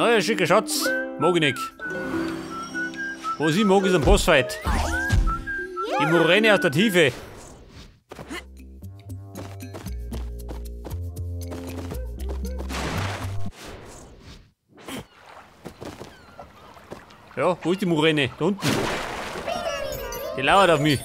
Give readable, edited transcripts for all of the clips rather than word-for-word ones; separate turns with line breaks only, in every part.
Neuer schicker Schatz. Mag ich nicht. Was ich mag, ist ein Bossfight. Die Muräne aus der Tiefe. Ja, wo ist die Muräne? Da unten. Die lauert auf mich.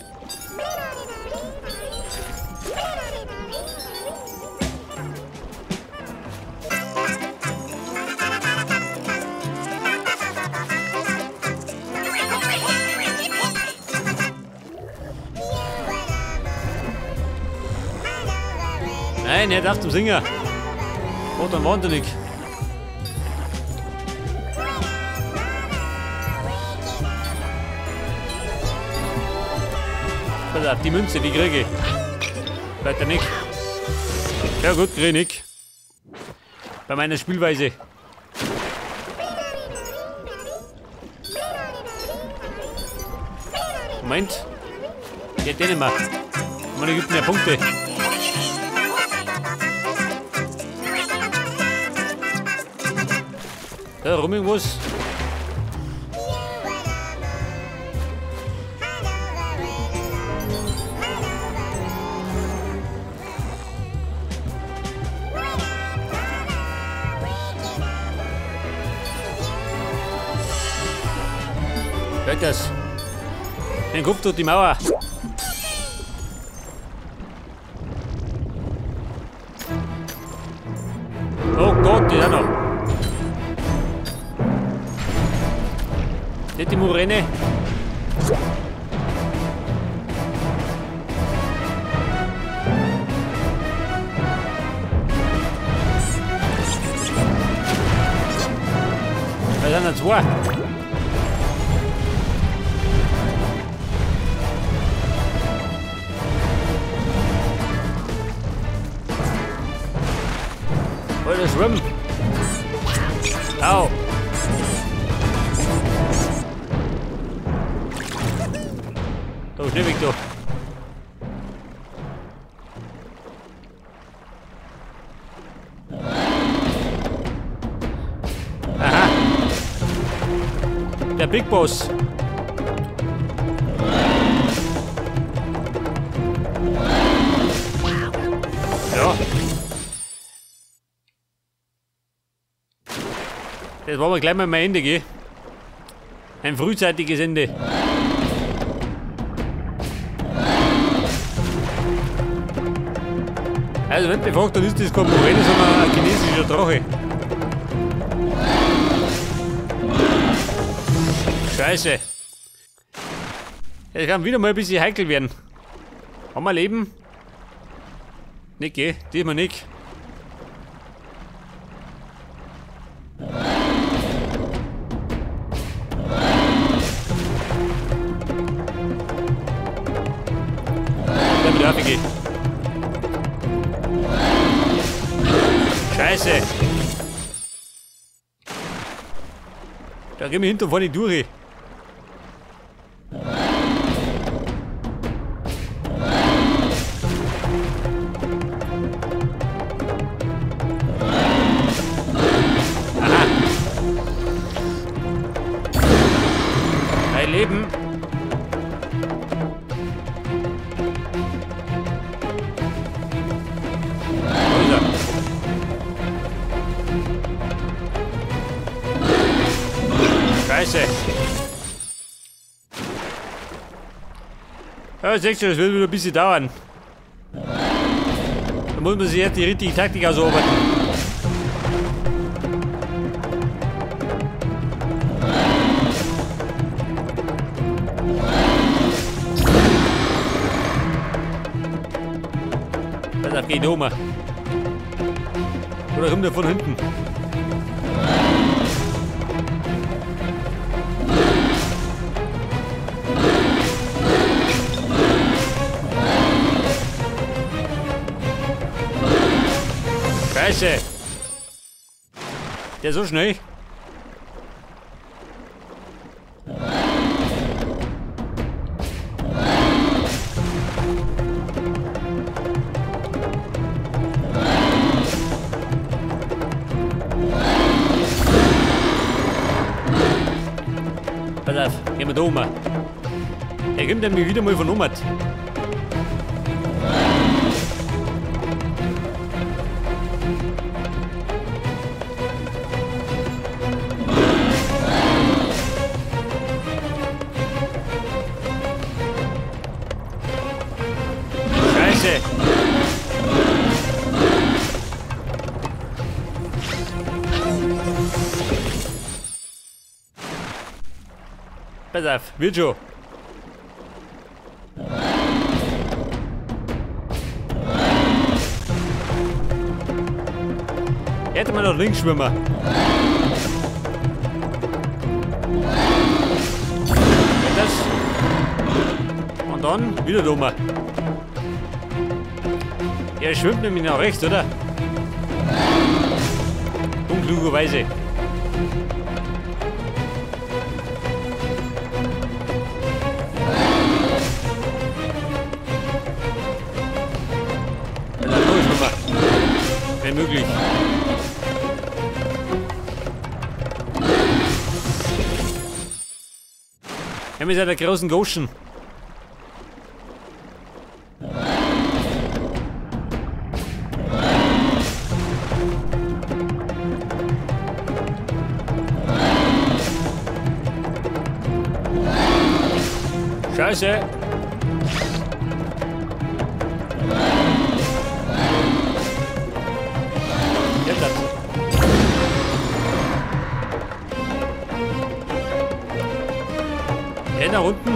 Nein, er darf zum Singer. Oh, dann wahnsinnig. Pass auf, die Münze, die kriege ich. Weiter nicht. Ja gut, kriege ich nicht. Bei meiner Spielweise. Moment. Geht der nicht mehr. Man gibt mehr Punkte. Da rum irgendwas. Hört das? Den Kopf durch die Mauer. Oh Gott, die ist auch noch. Nicht die Muräne. Da sind noch zwei. Wollt ihr schwimmen? Au! Da, schnell weg da. Aha. Der Big Boss. Ja. Das war aber gleich mal mein Ende, gell? Ein frühzeitiges Ende. Also wenn du fragst, dann ist das kein Muräne, sondern ein chinesischer Drache. Scheiße. Das kann wieder mal ein bisschen heikel werden. Haben wir Leben? Nicht, gell? Diesmal nicht. Der wieder aufgeht. Scheiße! Da gehen wir hinten und vorne durch. Aha! Mein Leben! Scheiße. Ja, siehst du, das wird wieder ein bisschen dauern. Da muss man sich jetzt die richtige Taktik ausarbeiten. Pass auf, geh da oben. Oder kommt der von hinten? Scheiße! Der ist so schnell. Gehen wir da um. Er kommt nämlich wieder mal von oben. Scheiße! Pass auf, wird schon. Hätte man noch links schwimmen. Das. Und dann wieder dummer. Er schwimmt nämlich nach rechts, oder? Unklugerweise. Wäre möglich. Wir haben jetzt der großen Goschen. Scheiße! Jetzt das. Ja, nach unten.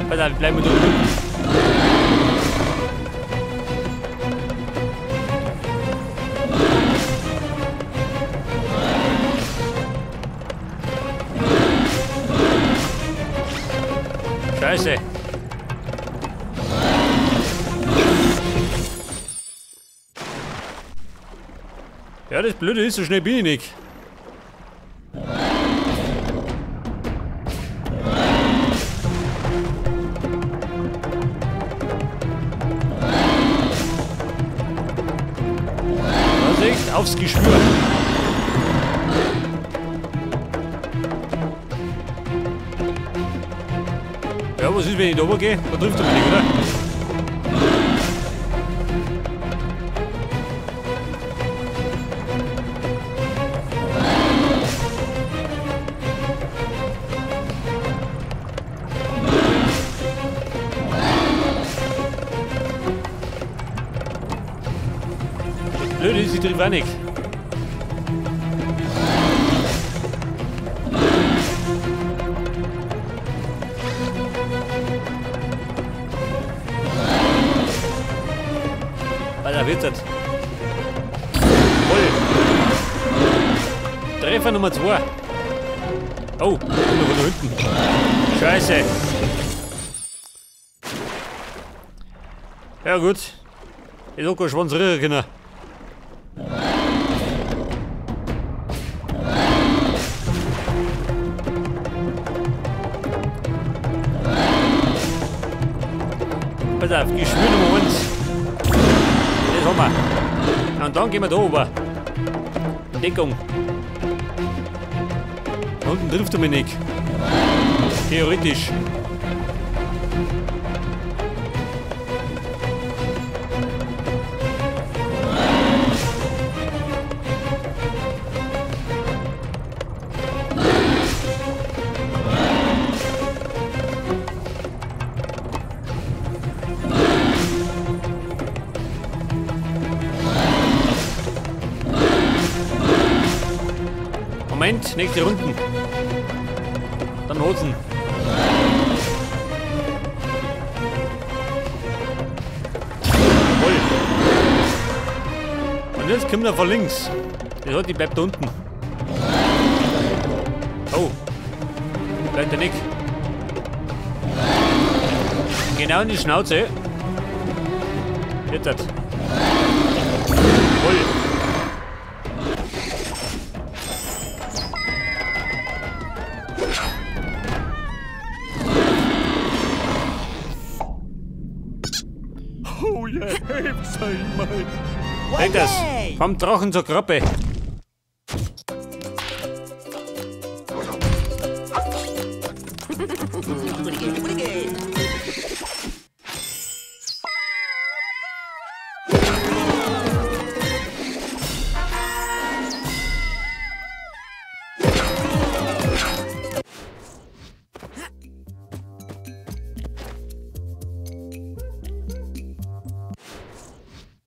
Pass auf, bleiben wir da unten. Scheiße. Ja, das Blöde ist, so schnell bin ich nicht. Vorsicht, aufs Geschwür. Ja, was ist, wenn ich da runtergehe? Da trifft er mich nicht, oder? Blöd ist, ich treffe auch nicht. Alter, wird das. Voll. Treffer Nummer 2. Oh, kommt noch von da hinten. Scheiße. Ja gut. Ich hab keinen Schwanz rühren können. Pass auf, Geschwür Nummer 1. Das haben wir. Und dann gehen wir da oben. Deckung. Da unten trifft er mich nicht. Theoretisch. Moment, nächste Runden. Dann Hosen. Voll. Und jetzt kommt er von links. Die Leute, die bleibt da unten. Oh. Bleibt er nicht. Genau in die Schnauze. Jetzt hat. Voll.
Oh, je hebt zijn mij.
Weg das. Vom Drachen zur Krabbe.